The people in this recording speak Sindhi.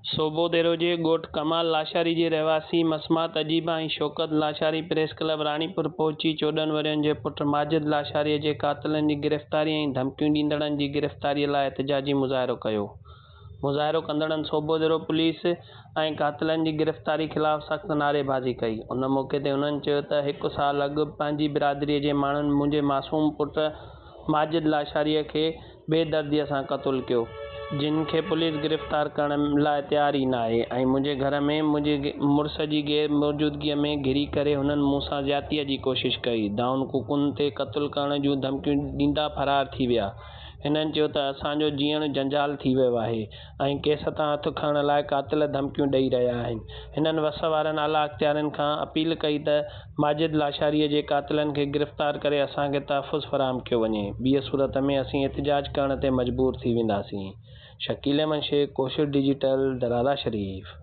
صوبوديرو جي ڳوٺ ڪمال لاشاري جي رهواسين مسمات عجيبه ۽ شوڪت لاشاري پريس ڪلب راڻيپور پهچي 14 ورهين جي پٽ ماجد لاشاري جي قاتلن جي گرفتاري ۽ ڌمڪيون ڏيندڙن جي گرفتاري لاء احتجاجي مظاهرو ڪيو. مظاهرو ڪندڙن صوبوديرو پوليس ۽ قاتلن جي گرفتاري خلاف سخت نعريبازي ڪئي. ان موقعي تي هنن چيو ته هڪ سال اڳ پنهنجي برادري جي ماڻهن منهنجي معصوم پٽ ماجد لاشاري کي بي درديء سان قتل ڪيو، جن کي پوليس گرفتار ڪرڻ لاء تيار ئي ناهي ۽ منهنجي گهر ۾ منهنجي مڙس جي غير موجودگيء ۾ گهري ڪري هنن مون سان زيادتيء جي ڪوشش ڪئي، دانهن ڪوڪن تي قتل ڪرڻ جون ڌمڪيون ڏيندا فرار ٿي ويا. هنن چيو ته اسان جو جيئڻ جنجال ٿي ويو آهي ۽ ڪيس تان هٿ کڻڻ لاء قاتل ڌمڪيون ڏئي رهيا آهن. هنن وس وارن اعليٰ اختيارين کان اپيل ڪئي ته ماجد لاشاريء جي قاتلن کي گرفتار ڪري اسان کي تحفظ فراهم ڪيو وڃي، ٻيء صورت ۾ اسين احتجاج ڪرڻ تي مجبور ٿي وينداسين. شڪيل احمد شيخ، ڪوشش ڊجيٽل، درالا شريف.